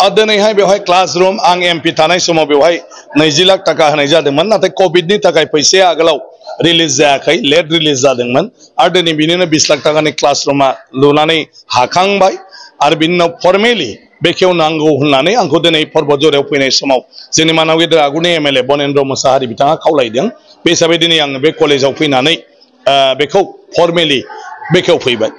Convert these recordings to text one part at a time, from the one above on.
दिनैहाय बेवहाय क्लासरूम आं एमपि थानाय समाव बेवहाय 20 लाख टाका होनाय जादोंमोन नाथाय कोविडनि थाखाय फैसाया आगोलाव रिलिज जायाखै लेट रिलिज जादोंमोन आरो दिनै बिनिनो 20 लाख टाकानि क्लासरूमा लुनानै हाखांबाय आरो बिनि उनाव फर्मेलि बेखेवनांगौ होननानै आंखौ दिनै पर्बतजरायाव फैनाय समाव जोंनि मानाव गेदेर आगुनि एमएलए बनेन्द्र मोसाहारि बिथाङा खावलायदों बे हिसाबै दिनै आङो बे कलेजाव फैनानै बेखौ फर्मेलि बेखेवफैबाय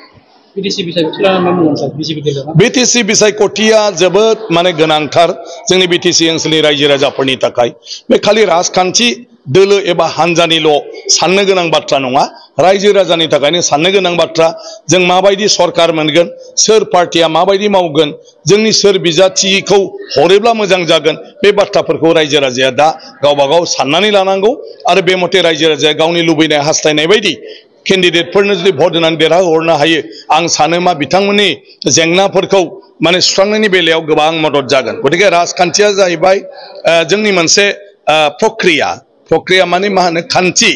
बीटीसी बिसायख'थिया जोबोद माने गोनांथार जोंनि बीटीसी ओनसोलनि रायजो राजाफोरनि थाखाय बे खालि राजखान्थि दोलो एबा हानजानिल' साननो गोनां बाथ्रा नङा रायजो राजानि थाखायनो साननो गोनां बाथ्रा जों माबायदि सरकार मोनगोन सोर पार्टिया माबायदि मावगोन जोंनि सोर बिजाथिखौ हरोब्ला मोजां जागोन बे बाथ्राफोरखौ रायजो राजाया दा गावबा गाव साननानै लानांगौ आरो बे मथे रायजो राजाया गावनि लुबैनाय हास्थायनाय बायदि केन्डिडेटफोरनो जुदि भट होनानै देरहाहरनो हायो आं सानो मा बिथांमोननि जेंनाफोरखौ माने सुस्रांनायनि बेलायाव गोबां मदद जागोन गतिके राजखान्थिया जाहैबाय जोंनि मोनसे प्रक्रिया माने मा होनो खान्थि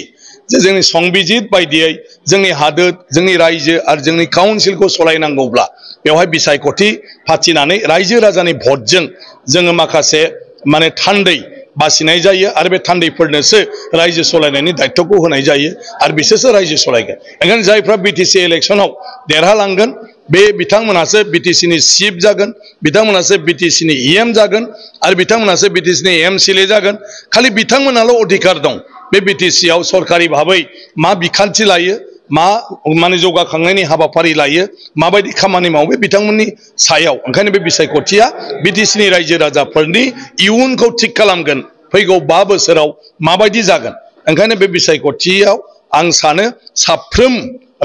जे जोंनि संबिजित बायदियै जोंनि हादोर जोंनि रायजो आरो जोंनि काउन्सिलखौ सलायनांगौब्ला बेवहाय बिसायख'थि फाथिनानै रायजो राजानि भटजों जोङो माखासे माने थान्दै बासिनाय जायो आरो बे थान्दैफोरनोसो रायजो सलायनायनि दायित्वखौ होनाय जायो आरो बिसोरसो रायजो सलायगोन ओंखायनो जायफ्रा बीटीसी इलेक्शनाव देरहालांगोन बे बिथांमोनासो बीटीसीनि चिफ जागोन बिथांमोनासो बीटीसीनि EM जागोन आरो बिथांमोनासो बीटीसीनि MCLA जागोन खालि बिथांमोनाल' अधिकार दं बे बीटीसीआव सरकारि भाबै मा बिखान्थि लायो मा माने जौगाखांनायनि हाबाफारि लायो माबायदि खामानि मावो बिथांमोननि सायाव ओंखायनो बे बिसायख'थिया बीटीसीनि रायजो राजाफोरनि इयुनखौ थिक खालामगोन फैगौ 5 बोसोराव माबायदि जागोन ओंखायनो बे बिसायख'थियाव आं सानो साफ्रोम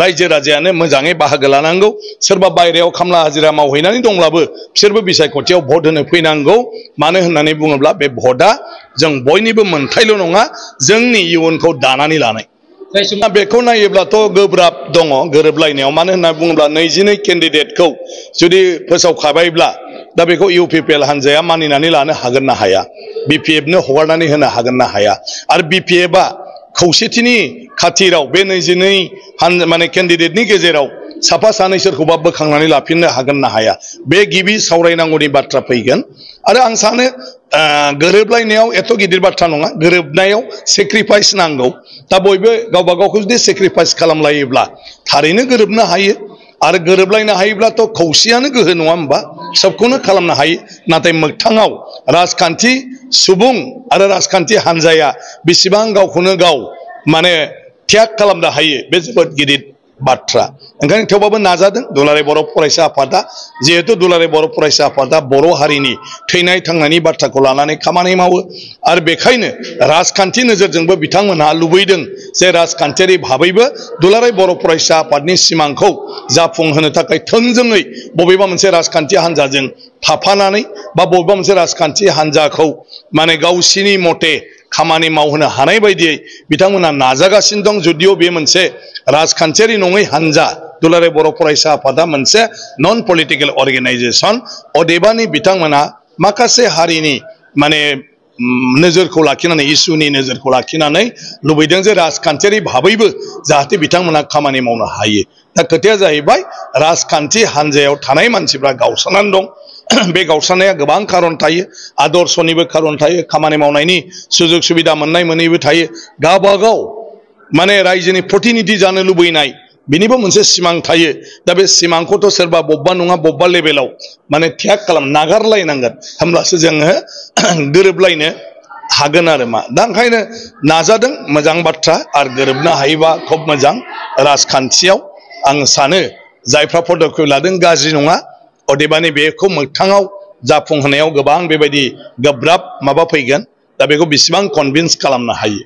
रायजो राजायानो मोजाङै बाहागो लानांगौ सोरबा बायरायाव खामला हाजिरा मावहैनानै दंब्लाबो बिसोरबो बिसायख'थियाव भट होनो फैनांगौ मानो होननानै बुङोब्ला बे भटआ जों बयनिबो मोनथायल' नङा जोंनि इयुनखौ दानानै लानाय बेखौ नायोब्लाथ' गोब्राब दङ गोरोबलायनायाव मानो होनना बुङोब्ला 22 केन्डिडेटखौ जुदि फोसावखाबायब्ला दा बेखौ UPPL हानजाया मानिनानै लानो हागोन ना हाया BPF नो हगारनानै होनो हागोन ना हाया आरो BPF आ खौसेथिनि खाथिराव बे 22 माने केन्डिडेटनि गेजेराव साफा सानै सोरखौबा बोखांनानै लाफिननो हागोन ना हाया बे गिबि सावरायनांगौनि बाथ्रा फैगोन आरो आं सानो गोरोबलायनायाव एथ' गिदिर बाथ्रा नङा गोरोबनायाव सेक्रिफाइस नांगौ दा बयबो गावबा गावखौ जुदि सेक्रिफाइस खालामलायोब्ला थारैनो गोरोबनो हायो आरो गोरोबलायनो हायोब्लाथ' खौसेयानो गोहो नङा होमबा सबखौनो खालामनो हायो नाथाय मोगथाङाव राजखान्थि सुबुं आरो राजखान्थि हानजाया बेसेबां गावखौनो गाव माने त्याग खालामनो हायो बे जोबोद गिदिर बाथ्रा ओंखायनो थेवबाबो नाजादों दुलाराय बर' फरायसा आफादा जिहेतु दुलाराय बर' फरायसा आफादा बर' हारिनि थैनाय थांनायनि बाथ्राखौ लानानै खामानि मावो आरो बेखायनो राजखान्थि नोजोरजोंबो बिथांमोनहा लुबैदों जे राजखान्थियारि भाबैबो दुलाराय बर' फरायसा आफादनि सिमांखौ जाफुंहोनो थाखाय थोंजोङै बबेबा मोनसे राजखान्थि हानजाजों थाफानानै बा बबेबा मोनसे राजखान्थि हानजाखौ माने गावसिनि मथे खामानि मावहोनो हानाय बायदियै बिथांमोना नाजागासिनो दं जुदिअ बे मोनसे राजखान्थियारि नङै हानजा दुलाराय बर' फरायसा आफादा मोनसे नन पलिटिकल अर्गेनाइजेशन अदेबानि बिथांमोना माखासे हारिनि माने नोजोरखौ लाखिनानै इसुनि नोजोरखौ लाखिनानै लुबैदों जे राजखान्थियारि भाबैबो जाहाथे बिथांमोना खामानि मावनो हायो दा खोथाया जाहैबाय राजखान्थि हानजायाव थानाय मानसिफ्रा गावस्रानानै दं बे गावस्रानाया गोबां खारन थायो आदर्शनिबो खारन थायो खामानि मावनायनि सुजुग सुबिदा मोननाय मोनैबो थायो गावबागाव माने रायजोनि प्रतिनिधि जानो लुबैनाय बिनिबो मोनसे सिमां थायो दा बे सिमांखौथ' सोरबा बबेबा नङा बबेबा लेभेलाव माने त्याग खालाम नागारलायनांगोन होमब्लासो जोङो गोरोबलायनो हागोन आरो मा दा ओंखायनो नाजादों मोजां बाथ्रा आरो गोरोबनो हायोबा खोब मोजां राजखान्थियाव आं सानो जायफ्रा पदक्षेप लादों गाज्रि नङा अदेबानि बेखौ मोगथाङाव जाफुंहोनायाव गोबां बेबायदि गोब्राब माबा फैगोन दा बेखौ बेसेबां कनभिन्स खालामनो हायो